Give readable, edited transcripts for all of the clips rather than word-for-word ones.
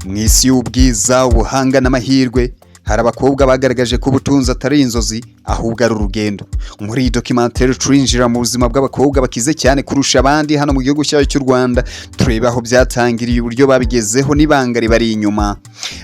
Mu isi y'ubwiza, ubuhanga n'amahirwe, hari abakobwa bagaragaje ko ubutunzi atari inzozi, ahubwo ari urugendo. Muri iyi documentary turinjira mu buzima bw'abakobwa bakize cyane kurusha abandi hano mu gihugu cyacu cy'u Rwanda, tureba aho byatangiriye, uburyo babigezeho n'ibanga ribari inyuma.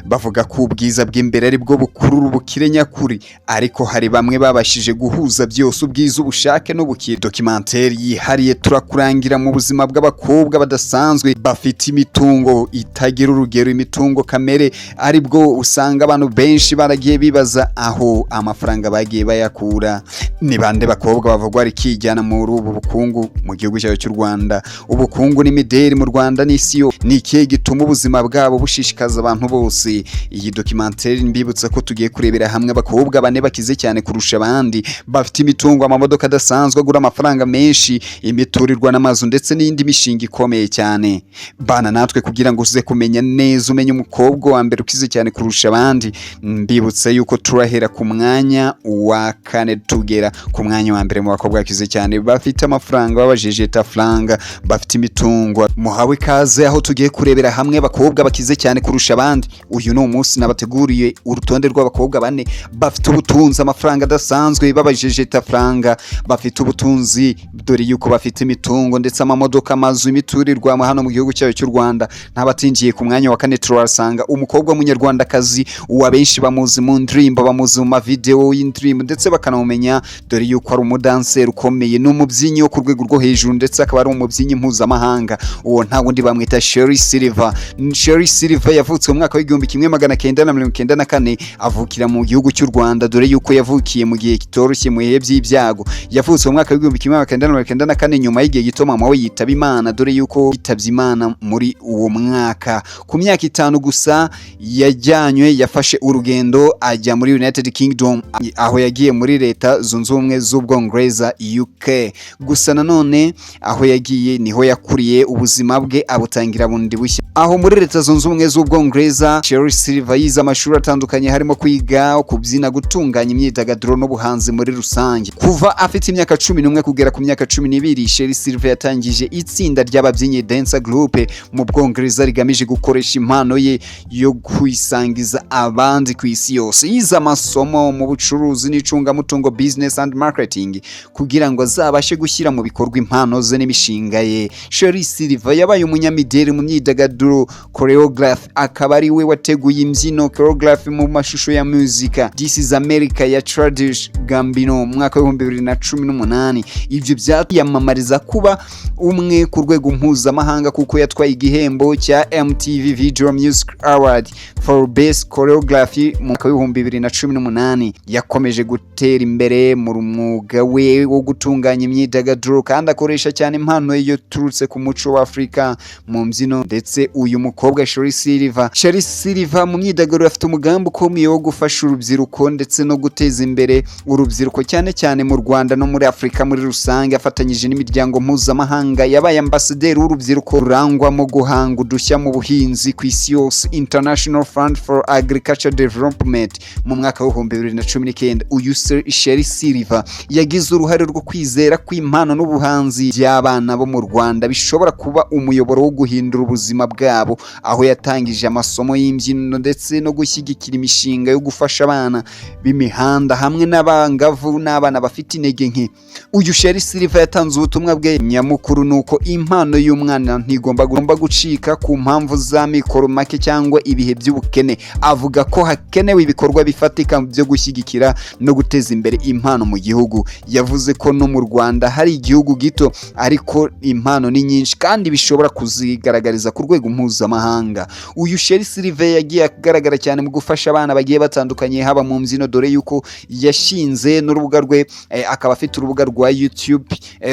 Bavuga ko ubwiza bw'imbere ari bwo bukurura ubukire nyakuri, ariko hari bamwe babashije guhuza byose: ubwiza, ubushake n'ubukire. Documentary yihariye, turakurangira mu buzima bw'abakobwa badasanzwe bafite imitungo itagira urugero, imitungo kamere, aribwo usanga abantu benshi baragiye bibaza aho amafaranga bagiye bayakura. Ni bande bakobwa bavugwa rikijyana muri ubu bukungu mu gihugu cyacu cy'u Rwanda? Ubukungu n'imideri mu Rwanda n'isi yo, ni ikihe gituma ubuzima bwabo bushishikaza abantu bose? Iyi documentary, mbibutsa ko tugiye kurebera hamwe abakobwa bane bakize cyane kurusha abandi, bafite imitungo, amamodoka adasanzwe agura amafaranga menshi, imiturirwa n'amazu ndetse n'indi mishinga ikomeye cyane. Bana natwe kugira ngo uze kumenya neza, umenye umukobwa wa mbere ukize cyane kurusha abandi. Mbibutsa yuko turahera ku mwanya wa kane tugera ku mwanya wa mbere mu bakobwa bakize cyane, bafite amafaranga, babajejeta faranga, bafite imitungo. Muhawe ikaze aho tugiye kurebera hamwe abakobwa bakize cyane kurusha abandi. Uyu ni umunsi nabateguriye urutonde rw'abakobwa bane bafite ubutunzi, amafaranga adasanzwe, babajejeta faranga, bafite ubutunzi, dore yuko bafite imitungo ndetse amamodoka, amazu, imiturirwa hano mu gihugu cyacu cy'u Rwanda. Ntabatingiye, ku mwanya wa kane turasanga umukobwa w'Umunyarwandakazi uwa benshi bamuzi mu ndirimbo, bamuzi mu mavideo y'indirimbo, ndetse bakanamumenya dore yuko ari umudanseri ukomeye, ni umubyinnyi wo ku rwego rwo hejuru, ndetse akaba ari umubyinnyi mpuzamahanga. Uwo nta wundi, bamwita Sherrie Silver. Sherrie Silver yavutse mu mwaka wa 1994, avukira mu gihugu cy'u Rwanda, dore yuko yavukiye mu gihe kitoroshye, mu bihe by'ibyago. Yavutse mu mwaka wa 1994, nyuma y'igihe gito mama we yitaba Imana, dore yuko yitabye Imana muri uwo mwaka. Ku myaka 5 gusa yajyanywe, yafashe urugendo ajya muri United Kingdom, aho yagiye muri Leta Zunze Ubumwe z'Ubwongereza, UK. Gusa nanone aho yagiye niho yakuriye, ubuzima bwe abutangira bundi bushya aho muri Leta Zunze Ubumwe z'Ubwongereza. Sherrie Silver yize amashuri atandukanye, harimo kwiga kubyina, gutunganya imyidagaduro n'ubuhanzi muri rusange. Kuva afite imyaka 11 kugera ku myaka 12, Sherrie Silver yatangije itsinda ry'ababyinnyi, Dancer Group, mu Bwongereza, rigamije gukoresha impano ye yo kwisangiza abandi ku isi yose. Yize amasomo mu bucuruzi n'icungamutungo, business and marketing, kugira ngo azabashe gushyira mu bikorwa impano ze n'imishinga ye. Sherrie Silver yabaye umunyamideli mu myidagaduro, choreograph, akaba ari we wateguye imbyino, choreography, mu mashusho ya muzika This Is America ya Childish Gambino mu mwaka wa 2018. Ibyo byayamamariza kuba umwe ku rwego mpuzamahanga, kuko yatwaye igihembo cya MTV Video Music Award for Best Choreography mu mwaka wa 2018. Yakomeje gutera imbere mu mwuga we wo gutunganya imyidagaduro, kandi akoresha cyane impano ye yaturutse ku muco wa Afurika mu mbyino. Ndetse uyu mukobwa Sherrie Silver, Sherrie Silver mu myidagaduro, afite umugambi ukomeye wo gufasha urubyiruko ndetse no guteza imbere urubyiruko, cyane cyane mu Rwanda no muri Afurika muri rusange. Afatanyije n'imiryango mpuzamahanga, yabaye ambasaderi w'urubyiruko rurangwamo guhanga udushya mu buhinzi ku isi yose, International Fund for Agriculture Development, mu mwaka wa 2019. Uyu Sherrie Silver yagize uruhare rwo kwizera kw'impano n'ubuhanzi by'abana bo mu Rwanda bishobora kuba umuyoboro wo guhindura ubuzima bwabo, aho yatangije amasomo y'imbyino ndetse no gushyigikira imishinga yo gufasha abana b'imihanda hamwe n'abangavu n'abana bafite intege nke. Uyu Sherrie Silver yatanze ubutumwa bwe nyamukuru, ni uko impano y'umwana ntigomba gucika ku mpamvu z'amikoro make cyangwa ibihe by'ubukene. Avuga ko hakenewe ibikorwa bifatika byo gushyigikira no guteza imbere impano mu gihugu. Yavuze ko no mu Rwanda hari igihugu gito, ariko impano ni nyinshi kandi bishobora kuzigaragariza ku rwego mpuzamahanga. Uyu Sherrie Silver yagiye agaragara cyane mu gufasha abana bagiye batandukanye, haba mu mbyino, dore yuko yashinze n'urubuga rwe, akaba afite urubuga rwa YouTube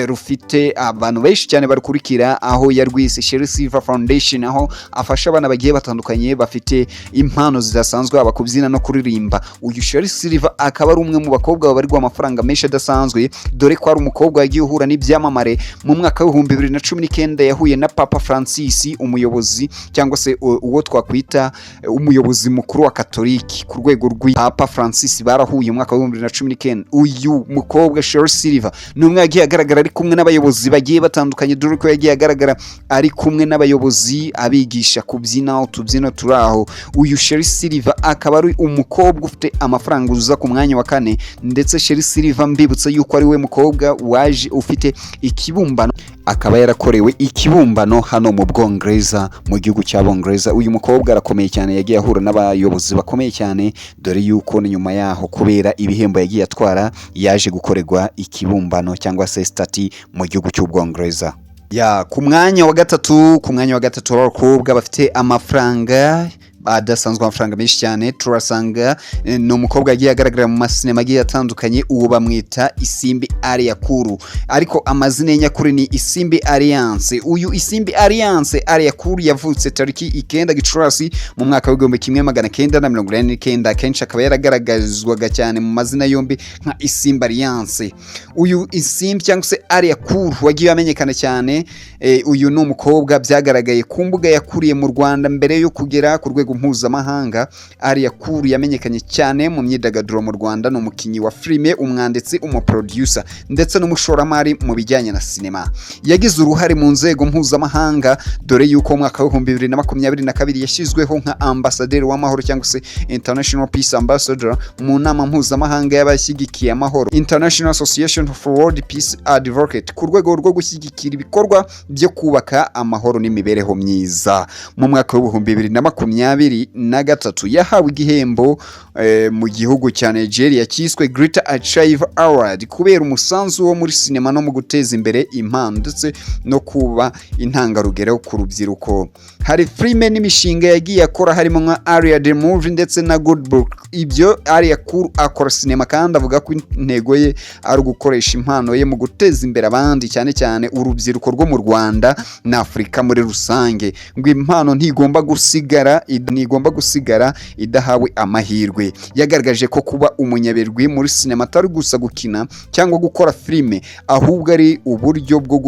rufite abantu benshi cyane barukurikira, aho yarwise Sherrie Silver Foundation, aho afasha abana bagiye batandukanye bafite impano zidasanzwe, haba kubyina no kuririmba. Uyu Sherrie Silver akaba ari umwe mu bakobwa babarirwa amafaranga menshi adasanzwe, dore ko ari umukobwa wagiye uhura n'ibyamamare. Mu mwaka wa 2019 yahuye na Papa Francis, umuyobozi. n'umuyobozi cyangwa se uwo twakwita umuyobozi mukuru wa Katoliki ku rwego rw'i Papa Francis, barahuye mu mwaka wa 2019. Uyu mukobwa Sherrie Silver ni umwe yagiye agaragara ari kumwe n'abayobozi bagiye batandukanye, dore ko yagiye agaragara ari kumwe n'abayobozi abigisha kubyina utubyino turi aho. Uyu Sherrie Silver akaba ari umukobwa ufite amafaranga uza ku mwanya wa kane. Ndetse Sherrie Silver, mbibutsa yuko ari we mukobwa waje ufite ikibumbano, akaba yarakorewe ikibumbano hano mu Bwongereza, mu gihugu cya Bongereza. Uyu mukobwa arakomeye cyane, yagiye ahura n'abayobozi bakomeye cyane, dore yuko nyuma yaho kubera ibihembo yagiye atwara yaje gukorerwa ikibumbano cyangwa se statue mu gihugu cy'Ubwongereza. Ya, ku mwanya wa gatatu w'abakobwa bafite amafaranga adasanzwe, amafaranga menshi cyane, turasanga ni umukobwa yagiye agaragara mu masinema agiye atandukanye. Uwo bamwita Isimbi Alliah Cool, ariko amazina ye nyakuri ni Isimbi Alliance. Uyu Isimbi Alliance Alliah Cool yavutse tariki 9 Gicurasi mu mwaka wa 1989. Kenshi akaba yaragaragazwaga cyane mu mazina yombi nka Isimbi Alliance. Uyu Isimbi cyangwa se Alliah Cool wagiye amenyekana cyane, uyu ni umukobwa byagaragaye ku mbuga yakuriye mu Rwanda mbere yo kugera ku rwego mpuzamahanga. Alliah Cool yamenyekanye cyane mu myidagaduro mu Rwanda. Ni umukinnyi wa filime, umwanditsi, umuproducer ndetse n'umushoramari mu bijyanye na sinema. Yagize uruhare mu nzego mpuzamahanga, dore yuko mu mwaka wa 2022 yashyizweho nka ambasaderi w'amahoro cyangwa se International Peace Ambassador mu nama mpuzamahanga y'abashyigikiye amahoro, International Association for World Peace Advocate, ku rwego rwo gushyigikira ibikorwa byo kubaka amahoro n'imibereho myiza. Mu mwaka wa 2023 yahawe igihembo mu gihugu cya Nigeria cyiswe Greater Achiever Award kubera umusanzu wo muri sinema no mu guteza imbere impano ndetse no kuba intangarugero ku rubyiruko. Hari filime n'imishinga yagiye akora, harimo nka Alliah The Movie ndetse na Good Book. Ibyo Alliah Cool akora sinema, kandi avuga ko intego ye ari ugukoresha impano ye mu guteza imbere abandi, cyane cyane urubyiruko rwo mu Rwanda na Afurika muri rusange. Ngo impano ntigomba gusigara idahawe amahirwe. Yagaragaje ko kuba umunyabigwi muri sinema atari gusa gukina cyangwa gukora filime, ahubwo ari uburyo bwo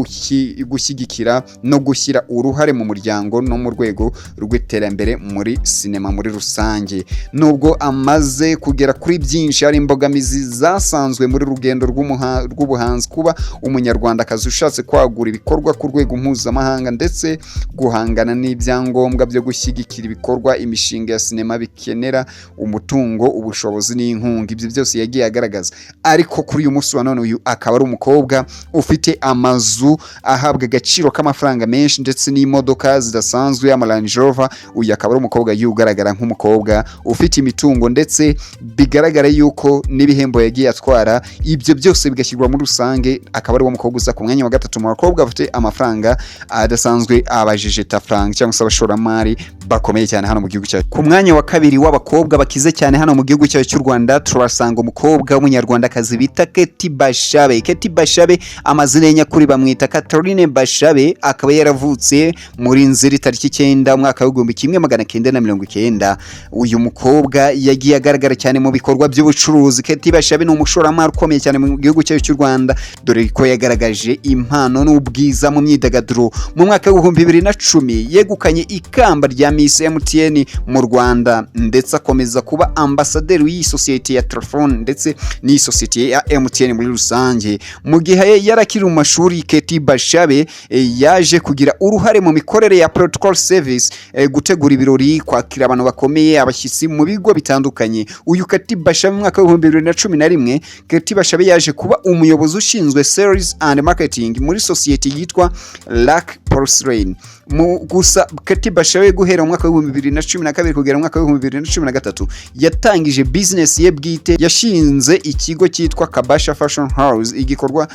gushyigikira no gushyira uruhare mu muryango no mu rwego rw'iterambere muri sinema muri rusange. Nubwo amaze kugera kuri byinshi, hari imbogamizi zasanzwe muri rugendo rw'ubuhanzi. Kuba umunyarwandakazi ushatse kwagura ibikorwa ku rwego mpuzamahanga ndetse guhangana n'ibyangombwa byo gushyigikira ibikorwa, imishinga ya sinema bikenera umutungo, ubushobozi n'inkunga. Ibyo byose yagiye agaragaza, ariko kuri uyu munsi wa none uyu akaba ari umukobwa ufite amazu ahabwa agaciro k'amafaranga menshi ndetse n'imodoka zidasanzwe, ama Range Rover. Uyu akaba ari umukobwa yagiye ugaragara nk'umukobwa ufite imitungo, ndetse bigaragara yuko n'ibihembo yagiye atwara, ibyo byose bigashyirwa muri rusange, akaba ari wo mukobwa uza ku mwanya wa gatatu mu bakobwa bafite amafaranga adasanzwe, abajejeta faranga cyangwa se abashoramari bakomeye cyane hano mu gihugu cyacu. Ku mwanya wa kabiri w'abakobwa bakize cyane hano mu gihugu cyacu cy'u Rwanda, turasanga umukobwa w'umunyarwandakazi bita Kate Bashabe. Kate Bashabe, amazina ye nyakuri bamwita Catherine Bashabe, akaba yaravutse muri Nzeri tariki 9 umwaka wa 1990. Uyu mukobwa yagiye agaragara cyane mu bikorwa by'ubucuruzi. Kate Bashabe ni umushoramari ukomeye cyane mu gihugu cyacu cy'u Rwanda, dore ko yagaragaje impano n'ubwiza mu myidagaduro. Mu mwaka wa 2010 yegukanye ikamba rya Miss MTN mu Rwanda, ndetse akomeza kuba ambasaderi w'iyi sosiyete ya telefone ndetse n'iyi sosiyete ya MTN muri rusange. Mu gihe yari akiri mu mashuri, Kate Bashabe yaje kugira uruhare mu mikorere ya protocol service, gutegura ibirori, kwakira abantu bakomeye, abashyitsi mu bigo bitandukanye. Uyu Kate Bashabe, mu mwaka wa 2011 Kate Bashabe yaje kuba umuyobozi ushinzwe sales and marketing muri sosiyete yitwa Luck Porcelain. Mu gusa Kate Bashabe, guhera mu mwaka wa 2012 kugera mu mwaka wa 2013, yatangije business ye bwite. Yashinze ikigo cyitwa Kabasha Fashion House, igikorwa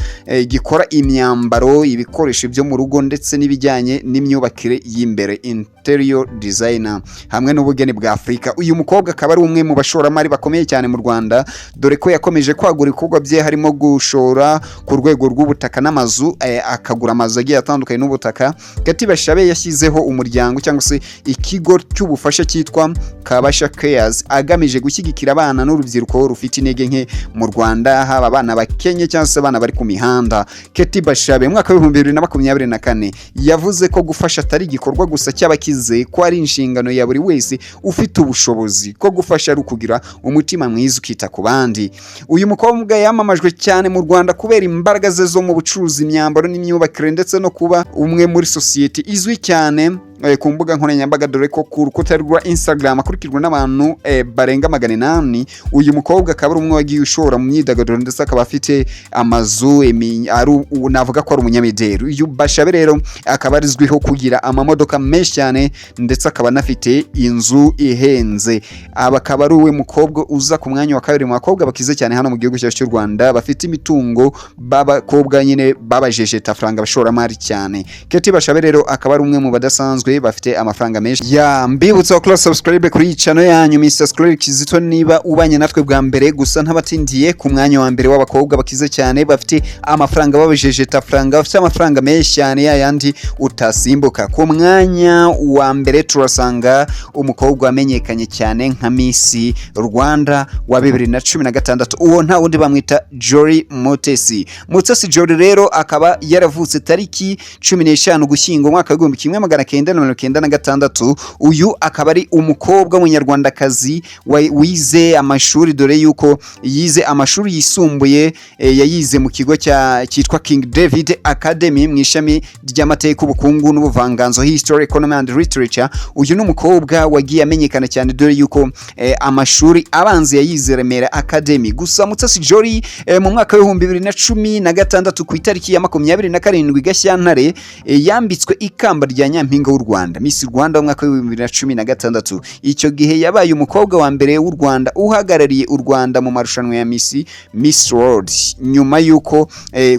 gikora imyambaro, ibikoresho byo mu rugo ndetse n'ibijyanye n'imyubakire y'imbere, interior designer, hamwe n'ubugeni bwa Afurika. Uyu mukobwa akaba ari umwe mu bashoramari bakomeye cyane mu Rwanda, dore ko yakomeje kwagura ibikorwa bye, harimo gushora ku rwego rw'ubutaka n'amazu, akagura amazu agiye atandukanye n'ubutaka. Kate Bashabe Bashabe yashyizeho umuryango cyangwa se ikigo cy'ubufasha cyitwa Kabasha Cares, agamije gushyigikira abana n'urubyiruko rufite intege nke mu Rwanda, haba abana bakenye cyangwa se abana bari ku mihanda. Kate Bashabe mu mwaka wa 2024 yavuze ko gufasha atari igikorwa gusa cy'abakize, ko ari inshingano ya buri wese ufite ubushobozi, ko gufasha ari ukugira umutima mwiza, ukita ku bandi. Uyu mukobwa yamamajwe cyane mu Rwanda kubera imbaraga ze zo mu bucuruzi, imyambaro n'imyubakire, ndetse no kuba umwe muri sosiyete izwi cyane ku mbuga nkoranyambaga, dore ko ku rukuta rwa Instagram akurikirwa n'abantu barenga 800. Uyu mukobwa akaba ari umwe wagiye ushora mu myidagaduro, ndetse akaba afite amazu, navuga ko ari umunyamideli. Uyu Bashabe rero akaba arizwiho kugira amamodoka menshi cyane, ndetse akaba anafite inzu ihenze. Aba akaba ari uwe mukobwa uza ku mwanya wa kabiri mu bakobwa bakize cyane hano mu gihugu cyacu cy'u Rwanda, bafite imitungo, b'abakobwa nyine babajejetafaranga, abashoramari cyane. Kate Bashabe rero akaba ari umwe mu badasanzwe bafite amafaranga menshi. Ya mbibutsa gukora subscribe kuri iyi channel yanyu Mr Scroll Kizito niba ubanye natwe bwa mbere. Gusa ntabatindiye, ku mwanya wa mbere w'abakobwa bakize cyane, bafite amafaranga, babajejetafaranga, bafite amafaranga menshi cyane, ya yandi utasimbuka, ku mwanya wa mbere turasanga umukobwa wamenyekanye cyane nka Miss Rwanda wa 2016. Uwo nta wundi, bamwita Jolly Mutesi. Mutesi Jolly rero akaba yaravutse tariki 15 Ugushyingo umwaka wa 1996. Uyu akaba ari umukobwa w'umunyarwandakazi wize amashuri, dore yuko yize amashuri yisumbuye, yayize mu kigo cyitwa King David Academy mu ishami ry'amateka, ubukungu n'ubuvanganzo, History, Economy and Literature. Uyu ni umukobwa wagiye amenyekana cyane, dore yuko amashuri abanza yayize Remera Academy. Gusa Mutesi Jolly mu mwaka wa 2016, ku itariki ya 27 Gashyantare, yambitswe ikamba rya Nyampinga w'u Rwanda, Miss Rwanda w'umwaka wa 2016. Icyo gihe yabaye umukobwa wa mbere w'u Rwanda uhagarariye u Rwanda mu marushanwa ya Miss World. Nyuma y'uko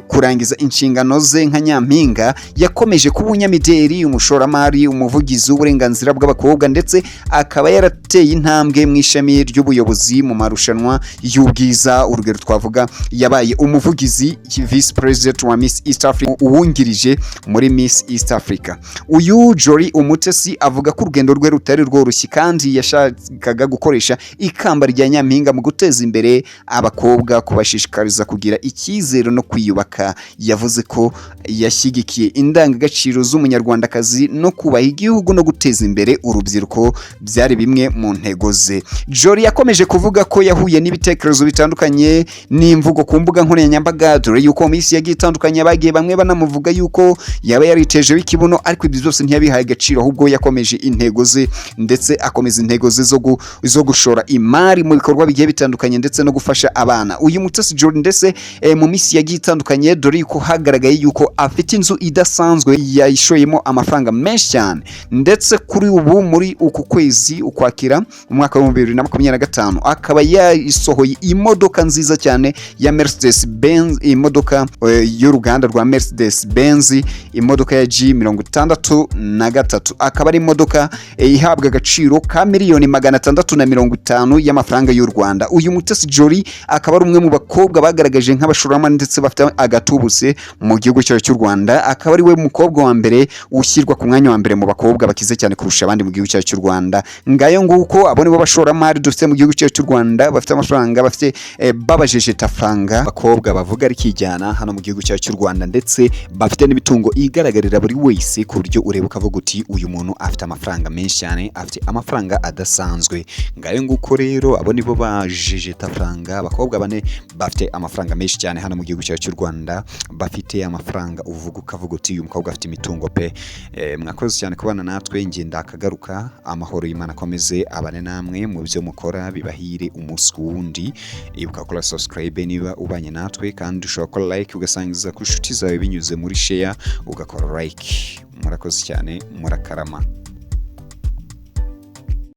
kurangiza inshingano ze nka nyampinga, yakomeje kuba umunyamideli, umushoramari, umuvugizi w'uburenganzira bw'abakobwa, ndetse akaba yarateye intambwe mu ishami ry'ubuyobozi mu marushanwa y'ubwiza. Urugero twavuga, yabaye umuvugizi, Vice President wa Miss East Africa, uwungirije muri Miss East Africa. Uyu Jolly Umutesi avuga ko urugendo rwe rutari rworoshye, kandi yashakaga gukoresha ikamba rya nyampinga mu guteza imbere abakobwa, kubashishikariza kugira icyizere no kwiyubaka. Yavuze ko yashyigikiye indangagaciro z'umunyarwandakazi no kubaha igihugu no guteza imbere urubyiruko byari bimwe mu ntego ze. Jolly yakomeje kuvuga ko yahuye n'ibitekerezo bitandukanye n'imvugo ku mbuga nkoranyambaga, dore yuko mu minsi yagiye itandukanye bagiye bamwe banamuvuga yuko yaba yaritejeho ikibuno, ariko ibyo byose ntiyabihaye agaciro, ahubwo yakomeje intego ze, ndetse akomeza intego ze zo gushora imari mu bikorwa bigiye bitandukanye ndetse no gufasha abana. Uyu Mutesi Jolly ndetse mu minsi yagiye itandukanye, dore yuko hagaragaye yuko afite inzu idasanzwe yayishoyemo amafaranga menshi cyane, ndetse kuri ubu muri uku kwezi Ukwakira mu mwaka wa 2025 akaba yasohoye imodoka nziza cyane ya Mercedes Benz, imodoka y'uruganda rwa Mercedes Benz, imodoka ya G 63, akaba ari imodoka ihabwa agaciro ka miliyoni 650 y'amafaranga y'u Rwanda. Uyu Mutesi Jolly akaba ari umwe mu bakobwa bagaragaje nk'abashoramari ndetse bafite agatubutse mu gihugu cyacu cy'u Rwanda, akaba ari we mukobwa wa mbere ushyirwa ku mwanya wa mbere mu bakobwa bakize cyane kurusha abandi mu gihugu cyacu cy'u Rwanda. Ngayo nguko, abo nibo bashoramari dufite mu gihugu cyacu cy'u Rwanda, bafite amafaranga, bafite babajejetafaranga, abakobwa bavuga rikijyana hano mu gihugu cyacu cy'u Rwanda, ndetse bafite n'imitungo igaragarira buri wese, ku buryo ureba ukavuga uti: "Uyu muntu afite amafaranga menshi cyane, afite amafaranga adasanzwe." Ngayo nguko rero, abo nibo bajejetafaranga, abakobwa bane bafite amafaranga menshi cyane hano mu gihugu cyacu cy'u Rwanda, bafite amafaranga uvuga ukavuga uti: "Uyu mukobwa afite imitungo pe." Mwakoze cyane kubana natwe, ngenda akagaruka. Amahoro y'Imana akomeze abane namwe mu byo mukora, bibahire umunsi ku wundi. Ibuka gukora subscribe niba ubanye natwe, kandi ushobora gukora like, ugasangiza ku nshuti zawe binyuze muri share, ugakora like. Murakoze cyane, murakarama.